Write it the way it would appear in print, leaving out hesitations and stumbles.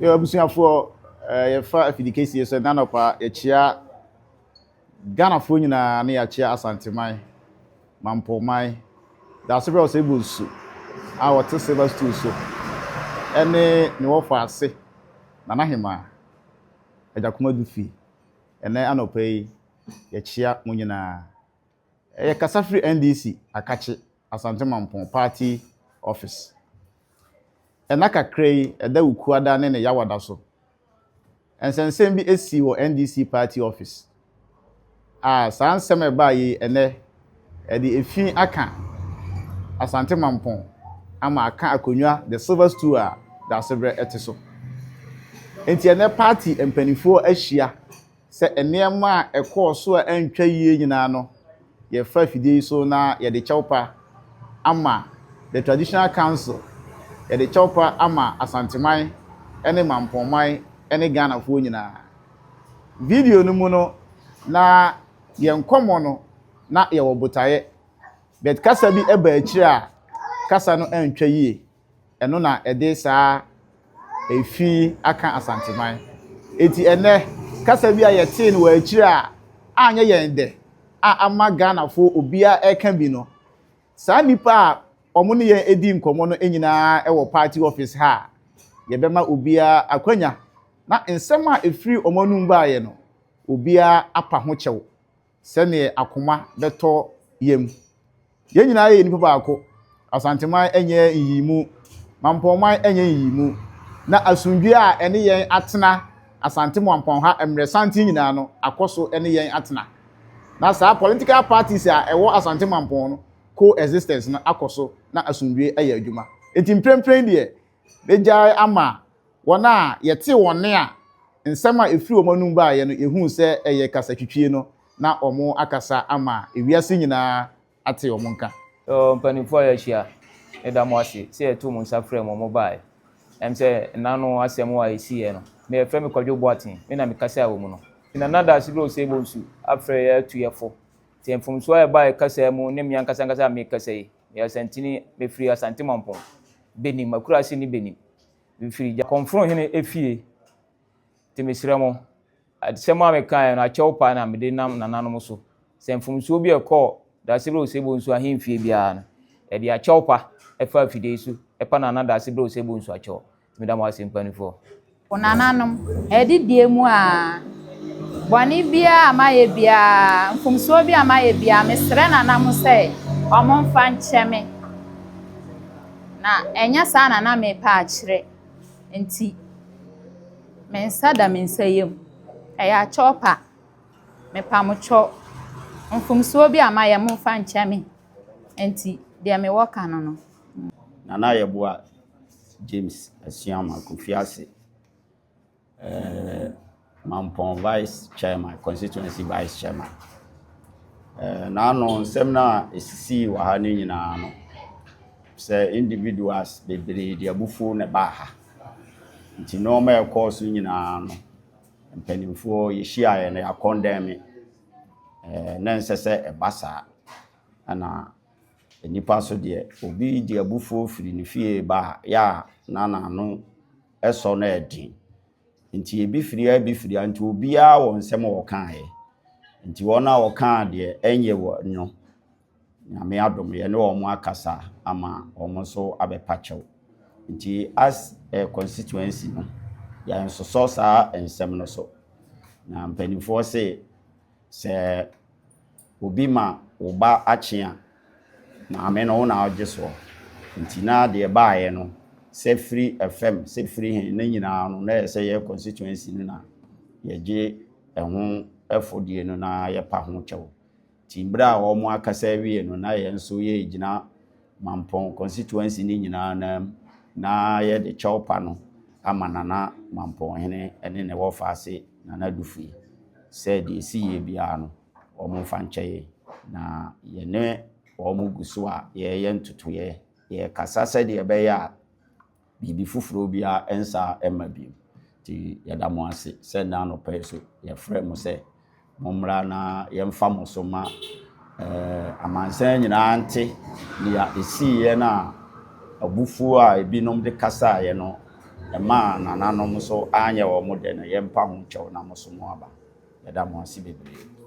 Yɛ abusuafoɔ, yɛfa afidi kɛsie so ɛna anɔpa yɛkyea Ghanafoɔ nyinaa ne yɛakyea Asanteman, Mampɔnman, Daasebrɛ Osei Bonsu a ɔte Silver Stool so ɛne ne wɔfa ase Nana Hemaa Agya Kumadu fie. Ɛnɛ anɔpa yi yɛkyea mo nyinaa. Ɛyɛ kasa firi NDC Akakye Asante Mampɔn Party Office. Ɛna kakra yi ɛda Wukuada ne ne Yawada so. Nsɛnsɛm bi esi wɔ NDC Party Office. A saa nsɛm a ɛbaa yi ɛnɛ ɛde efi aka Asante Mampɔn ama aka akonnwa the Silver Stool a Daasebrɛ ɛte so. Nti ɛnɛ party mpanimfoɔ ahyia sɛ nneɛma a ɛkɔɔ so a ɛntwa yie nyinaa no, yɛfa afidie yi so na yɛde kyɛw pa ama the Traditional Council, yɛde kyɛw pa ama Asanteman ne Mampɔnman ne Ghanafoɔ nyinaa. Video no mu no, na yɛn nkɔmmɔ no na yɛwɔ botaeɛ, but kasa bi ba akyire a kasa no antwa yie. Ɛno na ɛde saa efi aka Asanteman. Eti ɛnɛ kasa bi a yɛtee no wɔ akyire a anyɛ yɛn dɛ a ama Ghanafoɔ obiara ɛka bi no, saa nipa a wɔn ne yɛn edi nkɔmmɔ no nyinaa wɔ party office ha a yɛbɛma obiara akwanya na nsɛm a efiri wɔn anum baeɛ no, obiara apa ho kyɛw sɛneɛ akoma bɛtɔ yam. Yɛn nyinaa yɛ nipa baako. Asanteman nyɛ nyiyimu, Mampɔnman nyɛ nyiyimu. Na asomdwie a ɛne yɛn atena Asante Mampɔn ha mmerɛ santen nyinaa no akɔ so ne yɛn atena. Na saa political parties a ɛwɔ Asante Mampɔn no co-existence no akɔ so na asomdwie yɛ adwuma. Enti mprempren deɛ, megyae ama wɔn a yɛte wɔn ne a nsɛm a ɛfiri wɔn anum baeɛ no yɛhuu sɛ ɛyɛ kasatwitwie no na wɔn akasa ama ewiase nyinaa ate wɔn nka. Mpanimfoɔ a yɛahyia, meda mo ase sɛ yɛtoo mo nsa frɛ mo mo baeɛ. Sɛ nano asɛm a ɛsiiɛ no, me yɛfrɛ me Kwadwo Boateng, me na mekasa wɔ mu no. Nana Daasebrɛ Osei Bonsu afrɛ yɛ atu yɛ fo. Nti mfomsoɔ a ɛbaeɛ kasa mu ne me ankasa ankasa a mekasa yi, meyɛ Asantini, mefiri Asante Mampɔn, Benim, akuraase ne Benim. Mefiri Kɔmforohene efie. Nti mesrɛ mo, asɛm a mekaeɛ no akyɛw paa na mede nam nananom so. Sɛ mfomsoɔ bi a ɛkɔɔ Daasebrɛ Osei Bonsu ahemfie biara no, yɛde akyɛw pa ɛfa afidie yi so ɛpa Nana Daasebrɛ Osei Bonsu akyɛw. Nti meda mo ase mpanimfoɔ. Nananom, ɛdidie mu a bɔne biara a mayɛ biara, mfomsoɔ bi a mayɛ biara, mesrɛ nananom sɛ ɔmo mfa nkyɛ me. Na ɛnyɛ saa na na mepɛ akyerɛ. Nti, me nsa da me nsa yam. Ɛyɛ akyɛw pa. Mepa mo kyɛw. Mfomsoɔ bi a mayɛ, momfa nkyɛ me. Nti, deɛ mewɔ ka no no. Nana Yeboah James Asiama Kofi Ase, Mampɔn Vice Chairman, Constituency Vice Chairman. N'ano nsɛm no a ɛsisii wɔ ha no nyinaa no, sɛ individuals bebree de abufuo na ɛbaa ha. Nti nneɛma a ɛkɔɔ so nyinaa no, mpanimfoɔ yɛhyiaeɛ no yɛacondemn. Na ɛnsɛ sɛ ɛba saa. Ɛna nnipa nso deɛ, obi de abufuo firi ne fie ba a, yɛ a na n'ano ɛsɔ no ɛden. Nti ebi firi ha, ebi firi ha, nti obiara wɔ nsɛm a ɔkaeɛ. Nti wɔn a wɔkaa deɛ ɛnyɛ wɔ no, Nyame adom yɛne wɔn akasa ama wɔn nso abɛpa kyɛw. Nti as a constituency no, yɛnsosɔ saa nsɛm no so. Na mpanimfoɔ se sɛ obi ma wo ba akye a, maame no wo na wogye soɔ. Nti na deɛ baeɛ no, sɛ firi fam, sɛ firi he, ne nyinaa no, na ɛyɛ sɛ yɛ constituency no na yɛgye ɛho ɛfɔdie no na yɛpa ho kyɛw. Nti berɛ a wɔn akasa awie no, na yɛn nso yɛgyina Mampɔn constituency no nyinaa nam na yɛde kyɛw pa no ama Nana Mampɔnhene ne ne wɔfa ase Nana Dufie sɛ deɛ ɛsi yie biara no, wɔn mfa nkyɛ yɛn. Na yɛne wɔn gu so a yɛreyɛ ntotoeɛ, yɛrekasa sɛdeɛ ɛbɛyɛ a biribi foforɔ biara nsa mma bio. Nti yɛda mo ase sɛ nnɛ anɔpa yi so yɛfrɛ mo sɛ mommra na yɛmfa mo so ma amansan nyinaa nte nea ɛsiiɛ no a abufuo a ebinom de kasaeɛ no. ɛmaa nananom nso anyɛ wɔn dɛ no, yɛmpa ho kyɛw na mo nso mo aba. Yɛda mo ase bebree.